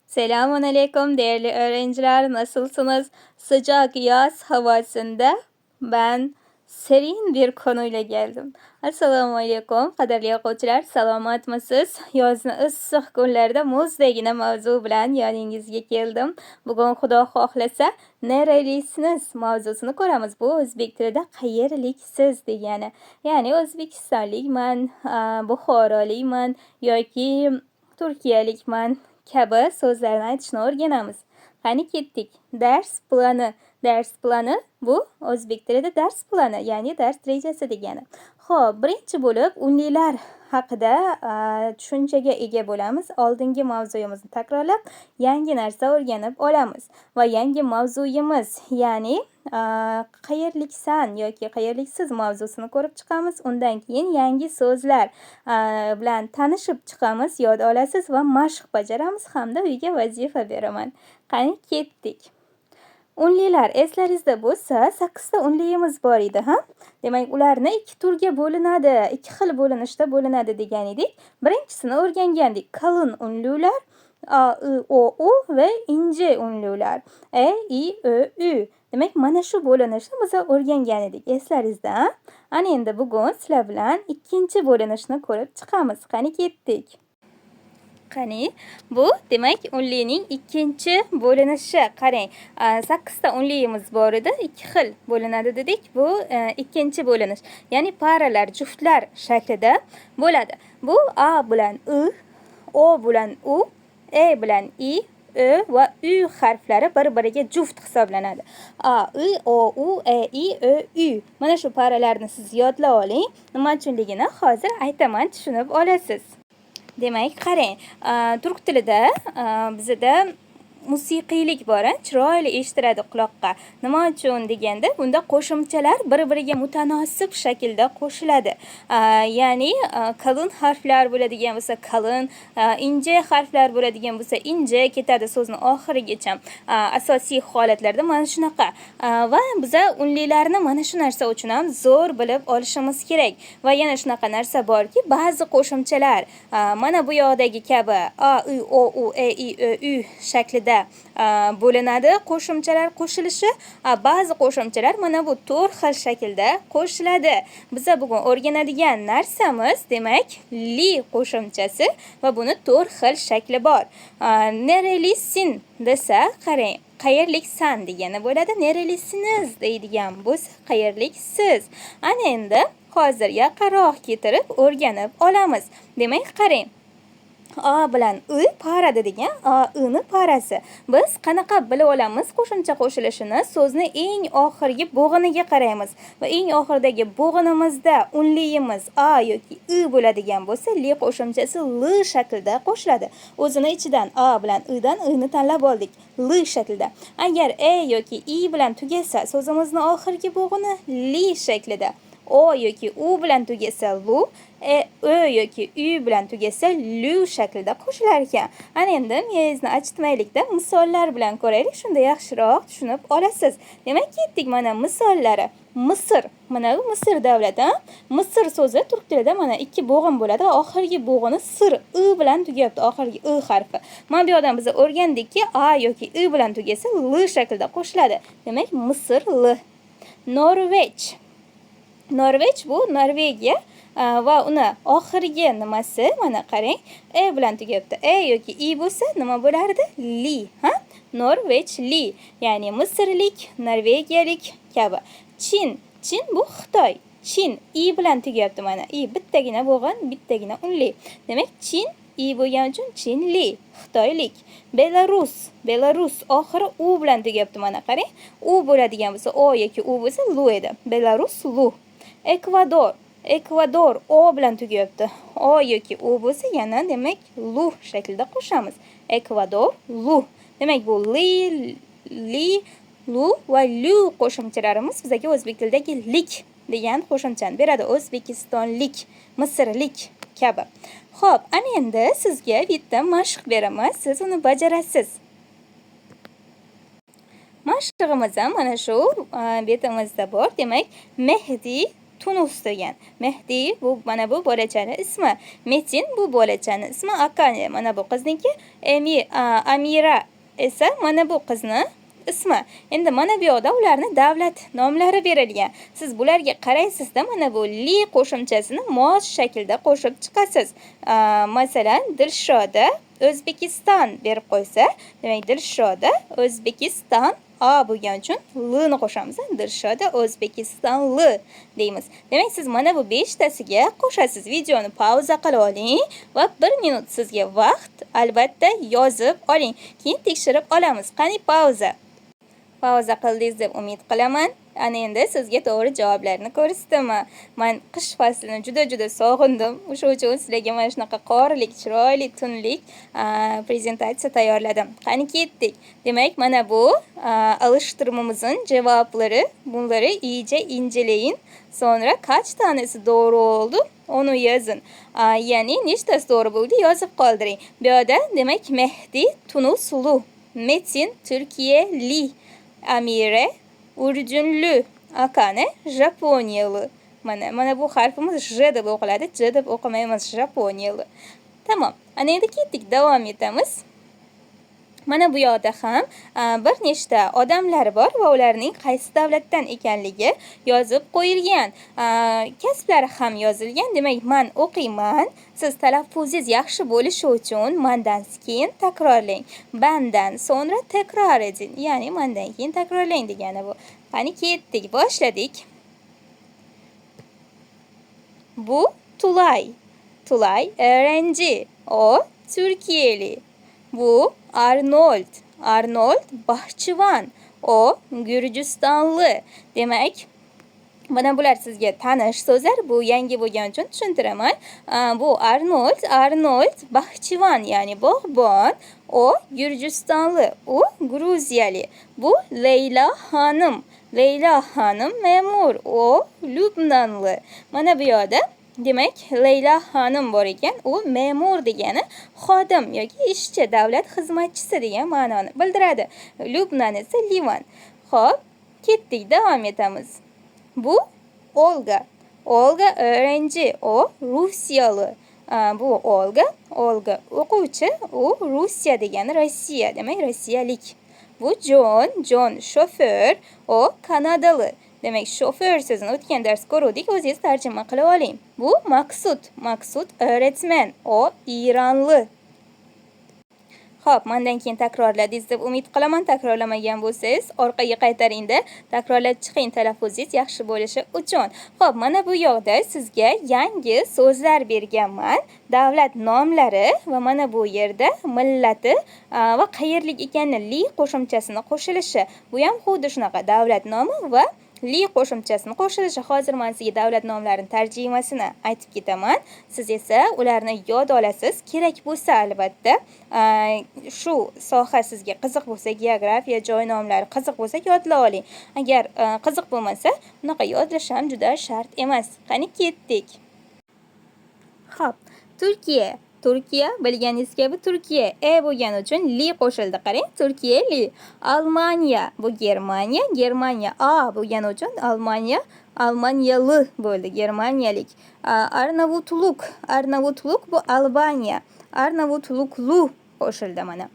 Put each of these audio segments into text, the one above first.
Selamun aleyküm değerli öğrenciler, nasılsınız? Sıcak yaz havasında ben serin bir konuyla geldim. Assalomu alaykum qadrli o'quvchilar, salomatmisiz? Yozni issiq kunlarida muzdagina mavzu bilan yoningizga keldim. Bugun Xudo xohlasa "Nerelisiniz" mavzusini ko'ramiz. Bu o'zbek tilida "Qayerliksiz" degani. Ya'ni o'zbekistonlikman, buxorolikman yoki turkiyalikman kabi so'zlarni aytishni o'rganamiz. Qani, ketdik. Dars plani. Dars plani bu o'zbek tilida dars plani, ya'ni dars rejasi degani. Xo'p, birinchi bo'lib unlilar haqida tushunchaga ega bo'lamiz. Oldingi mavzuyimizni takrorlab, yangi narsa o'rganib olamiz va yangi mavzuyimiz, ya'ni "Qayerliksan" yoki "Qayerliksiz" mavzusini ko'rib chiqamiz. Undan keyin yangi so'zlar bilan tanishib chiqamiz, yod olasiz va mashq bajaramiz hamda uyga vazifa beraman. Qani, ketdik. Unlilar, eslaringizda bo'lsa, sakkizta unliyimiz bor edi, ha? Demak, ularni ikki turga bo'linadi, ikki xil bo'linishda bo'linadi degan edik. Birinchisini o'rgangandik. Kalın unlular a, i, o, u va ince unlular e, i, ö, ü. Demak, mana shu bo'linishni biz o'rgangan edik, eslaringizda. Ana endi bugun sizlar bilan ikkinchi bo'linishni ko'rib chiqamiz. Qani, ketdik. Qani, bu demak unlining ikkinchi bo'linishi. Qarang, sakkizta unliyimiz bor edi, ikki xil bo'linadi dedik. Bu ikkinchi bo'linish, ya'ni paralar, juftlar shaklida bo'ladi. Bu a bilan i, o bilan u, e bilan i, ö va ü harflari bir biriga juft hisoblanadi. A, i, o, u, e, i, ö, ü. Mana shu paralarni siz yodlab oling. Nima uchunligini hozir aytaman, tushunib olasiz. Demak, qarang, turk tilida bizada musiqiylik bor, a, chiroyli eshitiladi quloqqa. Nima uchun deganda, bunda qo'shimchalar bir biriga mutanosib shaklda qo'shiladi. Ya'ni kalın harflar bo'ladigan bo'lsa kalın, ince harflar bo'ladigan bo'lsa ince ketadi so'zni oxirigacha. Asosiy holatlarda mana shunaqa va biza unlilarni mana shu narsa uchun ham zo'r bilib olishimiz kerak. Va yana shunaqa narsa borki, ba'zi qo'shimchalar mana bu yoqdagi kabi a, i, o, u, e, i, ö, ü shaklida bo'linadi qo'shimchalar qo'shilishi. Ba'zi qo'shimchalar mana bu to'rt xil shaklda qo'shiladi. Biza bugun o'rganadigan narsamiz, demak, li qo'shimchasi va buni to'rt xil shakli bor. "Nerelisin" desa, qarang, "Qayerliksan" degani bo'ladi. "Nerelisiniz" deydigan bo'lsa, "Qayerliksiz". Ana endi hozir yaqinroq keltirib o'rganib olamiz. Demak, qarang, a bilan i parada degan, a, i ni parasi. Biz qanaqa bilib olamiz qo'shimcha qo'shilishini? So'zni eng oxirgi bo'g'iniga qaraymiz va eng oxiridagi bo'g'inimizda unliyimiz a yoki i bo'ladigan bo'lsa, li qo'shimchasi l shaklida qo'shiladi. O'zini ichidan a bilan idan i ni tanlab oldik, l shaklida. Agar e yoki i bilan tugasa so'zimizni oxirgi bo'g'ini, li shaklida. O yoki u bilan tugasa lu, e, ö yoki ü bilan tugasa lü shaklida qo'shilar ekan. Ana endi miyangizni achitmaylikda, misollar bilan ko'raylik, shunda yaxshiroq tushunib olasiz. Demak, ketdik, mana misollari. Misr, mana bu Misr davlati. Misr so'zi turk tilida mana ikki bo'g'in bo'ladi va oxirgi bo'g'ini sir, i bilan tugayapti, oxirgi i harfi. Mana bu yoqdan biz o'rgandikki, a yoki i bilan tugasa l shaklida qo'shiladi. Demak, Misr l. Norvej. Norvej bu Norvegiya va uni oxirgi nimasi, mana qarang, e bilan tugayapti. E yoki i bo'lsa, nima bo'lardi? Li, ha? Norvejli, ya'ni misrlik, norvegiyalik kabi. Çin. Çin bu Xitoy. Çin i bilan tugayapti mana. I bittagina bo'g'in, bittagina unli. Demak, Çin i bo'lgani uchun Çinli, xitoylik. Belarus. Belarus oxiri u bilan tugayapti, mana qarang. U bo'ladigan bo'lsa, o yoki u bo'lsa, lu edi. Belarus lu. Ekvador. Ekvador o bilan tugayapti. O yoki u bo'lsa, yana demak lu shaklida qo'shamiz. Ekvador lu. Demak, bu li, li, lu va lu qo'shimchalarimiz bizga o'zbek tilidagi lik degan qo'shimchani beradi. O'zbekistonlik, misrlik kabi. Xo'p, ana endi sizga bitta mashq beraman. Siz uni bajarasiz. Mashqimiz ham mana shu betimizda bor. Demak, Mehdi Tunus degan. Mehdi bu mana bu bolachani ismi. Metin bu bolachani ismi. Akane mana bu qizniki. Amira esa mana bu qizni ismi. Endi mana bu yoqda ularni davlat nomlari berilgan. Siz bularga qaraysizda mana bu li qo'shimchasini mos shaklda qo'shib chiqasiz. Masalan, Dilshoda O'zbekiston berib qo'ysa, demak Dilshoda O'zbekiston A bo'lgani uchun L ni qo'shamiz. Dilshoda O'zbekistonli deymiz. Demak, siz mana bu 5 tasiga qo'shasiz. Videoni pauza qilib oling va 1 minut sizga vaqt, albatta yozib oling. Keyin tekshirib olamiz. Qani pauza. Pauza qildingiz deb umid qilaman. Ana endi sizga to'g'ri javoblarni ko'rsataman. Man qish faslini juda-juda sog'indim. O'sha uchun sizlarga mana shunaqa qorlik, chiroyli tunlik prezentatsiya tayyorladim. Qani ketdik. Demak, mana bu alıştırmamızın cevapları. Bunları iyice inceleyin. Sonra kaç tanesi doğru oldu? Onu yazın. Ya'ni nechtasi to'g'ri bo'ldi yozib qoldiring. Bu yoqda demak Mehdi Tunuslu, Metin Türkiyeli, Amire Ürdünlü, Akane Japonyalı. Mana bu harfimiz J deb o'qiladi, J deb o'qimaymiz, Japonyalı. Tamam. Ana endi ketdik, davom etamiz. Mana bu yoqda ham bir nechta odamlar bor va ularning qaysi davlatdan ekanligi yozib qo'yilgan. Kasblari ham yozilgan. Demak, man o'qiyman. Siz talaffuzingiz yaxshi bo'lishi uchun mandan keyin takrorlang. Bandan sonra tekrar edin. Ya'ni mandan keyin takrorlang degani bu. Qani ketdik, boshladik. Bu Tulay. Tulay öğrenci. O Türkiye'li. Bu Arnold. Arnold bahçıvan. O Gürcistanlı. Demak, mana bular sizga tanish so'zlar. Bu yangi bo'lgani uchun tushuntiraman. Bu Arnold, Arnold bahçıvan, ya'ni bog'bon. O Gürcistanlı, u Gruziyali. Bu Leyla hanım. Leyla hanım memur, o Lübnanlı. Mana bu yoqda demak Leyla hanım bor ekan, u memur degani xodim yoki ishchi, davlat xizmatchisi degan ma'noni bildiradi. Lubnan esa Livan. Xo'p, ketdik, davom etamiz. Bu Olga. Olga öğrenci, o Rusiyalı. Bu Olga, Olga o'quvchi, u Rusiya degani Rossiya, demak rossiyalik. Bu John, John shofyor, o Kanadalı. Demak, shofyor so'zini o'tgan dars ko'ruvdik, o'zingiz tarjima qilib oling. Bu Maqsud, Maqsud öğretmen, o İranlı. Xo'p, mendan keyin takrorladingiz deb umid qilaman. Takrorlamagan bo'lsangiz, orqaga qaytaringda takrorlab chiqing, talaffuzingiz yaxshi bo'lishi uchun. Xo'p, mana bu yoqda sizga yangi so'zlar berganman. Davlat nomlari va mana bu yerda millati va qayerlik ekanini li qo'shimchasini qo'shilishi. Bu ham xuddi shunaqa davlat nomi va li qo'shimchasini qo'shilishi. Hozir men sizga davlat nomlarini tarjimasini aytib ketaman. Siz esa ularni yod olasiz. Kerak bo'lsa albatta, shu soha sizga qiziq bo'lsa, geografiya, joy nomlari qiziq bo'lsa yodlab oling. Agar qiziq bo'lmasa, unaqa yodlash ham juda shart emas. Qani ketdik. Xo'p, Turkiya. Turkiya bilganingiz kabi Turkiya e bo'lgani uchun li qo'shildi. Qarang, Turkiyali. Almaniya bu Germaniya, Germaniya a bo'lgani uchun Almaniya, Almaniyalı bo'ldi, germaniyalik. Arnavutluk, Arnavutluk bu Albaniya. Arnavutluklu qo'shildi mana.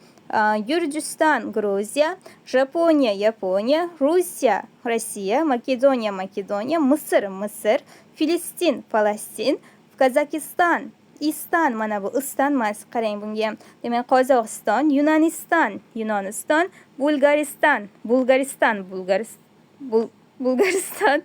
Gürcistan, Gruziya, Japoniya, Yaponiya, Rusiya, Rossiya, Makedoniya, Makedoniya, Misr, Misr, Filistin, Falastin, Kazakiston, Istan, mana bu Istan emas, qarang bunga ham. Demak, Qozog'iston, Yunaniston, Yunoniston, Bulgariston, Bulgariston, Bulgariston,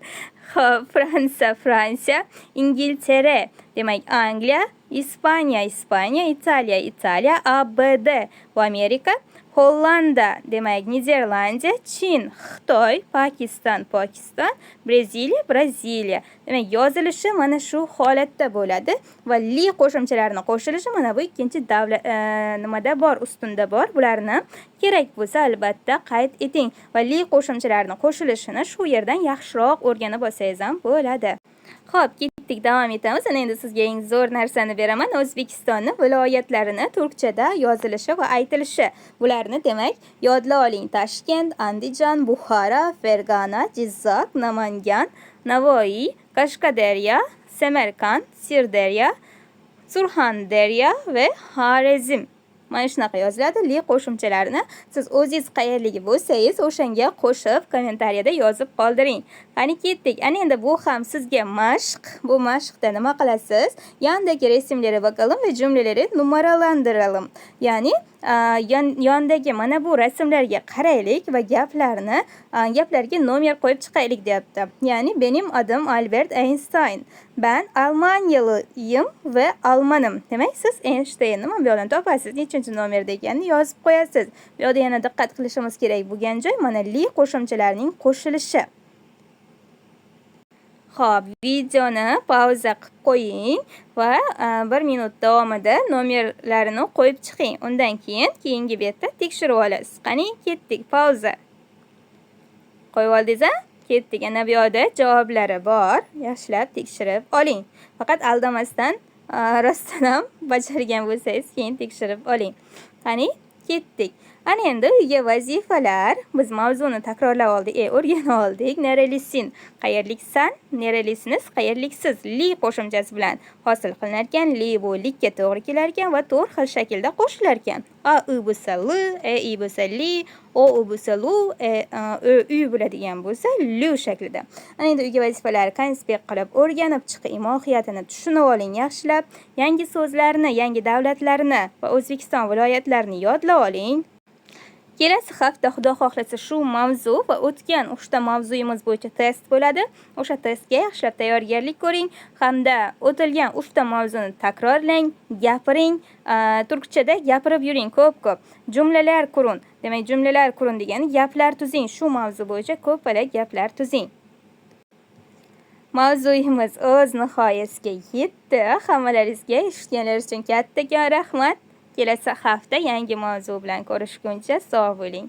xo'p, Fransiya, Fransiya, Ingiltere, demak, Angliya, Ispaniya, Ispaniya, Italiya, Italiya, ABD bu Amerika, Hollanda, demak, Niderlandiya, Chin, Xitoy, Pokiston, Pokiston, Braziliya, Braziliya. Demak, yozilishi mana shu holatda bo'ladi va li qo'shimchalarini qo'shilishi mana bu ikkinchi davlat nimada bor, ustunda bor. Bularni kerak bo'lsa albatta qayd eting va li qo'shimchalarini qo'shilishini shu yerdan yaxshiroq o'rganib olsangiz ham bo'ladi. Xo'p, ketdik, davom etamiz. Ana endi sizga eng zo'r narsani beraman. O'zbekistonni viloyatlarini turkchada yozilishi va aytilishi. Bularni demak yodlab oling. Toshkent, Andijon, Buxoro, Fergana, Jizzax, Namangan, Navoiy, Qashqadaryo, Samarqand, Sirdaryo, Surxondaryo va Xorazm. Mana shunaqa yoziladi. Li qo'shimchalarini siz o'zingiz qayerligi bo'lsangiz, o'shanga qo'shib kommentariyada yozib qoldiring. Qani, ketdik. Ana endi bu ham sizga mashq. Bu mashqda nima qilasiz? Yandaki resimlere bakalım ve cümleleri numaralandıralım. Ya'ni yondagi mana bu rasmlarga qaraylik va gaplarga nomer qo'yib chiqaylik deyapti. Ya'ni benim adım Albert Einstein. Ben Almanyalıyım ve Almanım. Demak, siz Einsteinni mana bu yoqdan topasiz. Nechinchi nomerda ekanini yozib qo'yasiz. Bu yoqda yana diqqat qilishimiz kerak bo'lgan joy mana li qo'shimchalarining qo'shilishi. Xo'p, videoni pauza qilib qo'ying va 1 minut davomida nomerlarini qo'yib chiqing. Undan keyin keyingi betda tekshirib olasiz. Qani, ketdik, pauza. Qo'yib oldingiz a? Ketdik. Ana bu yoqda javoblari bor. Yaxshilab tekshirib oling. Faqat aldamasdan, rostdan ham bajargan bo'lsangiz, keyin tekshirib oling. Qani, ketdik. Ana endi uyga vazifalar. Biz mavzuni takrorlab oldik, o'rganib oldik. Nerelisin, qayerliksan, nerelisiniz, qayerliksiz, li qo'shimchasi bilan hosil qilinar ekan. Li bu likka to'g'ri kelar ekan va to'rt xil shaklda qo'shilar ekan. A, i bo'lsa l, e, i bo'lsa li, o, u bo'lsa lu, e, ö, u bo'ladigan bo'lsa lu shaklida. Ana endi uyga vazifalar: konspekt qilib o'rganib chiqing, mohiyatini tushunib oling yaxshilab. Yangi so'zlarni, yangi davlatlarni va O'zbekiston viloyatlarini yodlab oling. Kelasi hafta, Xudo xohlasa, shu mavzu va o'tgan uchta mavzuyimiz bo'yicha test bo'ladi. O'sha testga yaxshilab tayyorgarlik ko'ring hamda o'tilgan uchta mavzuni takrorlang, gapiring, turkchada gapirib yuring ko'p-ko'p. Jumlalar qurun. Demak, jumlalar qurun degani gaplar tuzing. Shu mavzu bo'yicha ko'pala gaplar tuzing. Mavzuyimiz o'z nihoyasiga yetdi. Hammalaringizga eshitganlaringiz uchun kattakon rahmat. Kelasi hafta yangi mavzu bilan ko'rishguncha sog' bo'ling.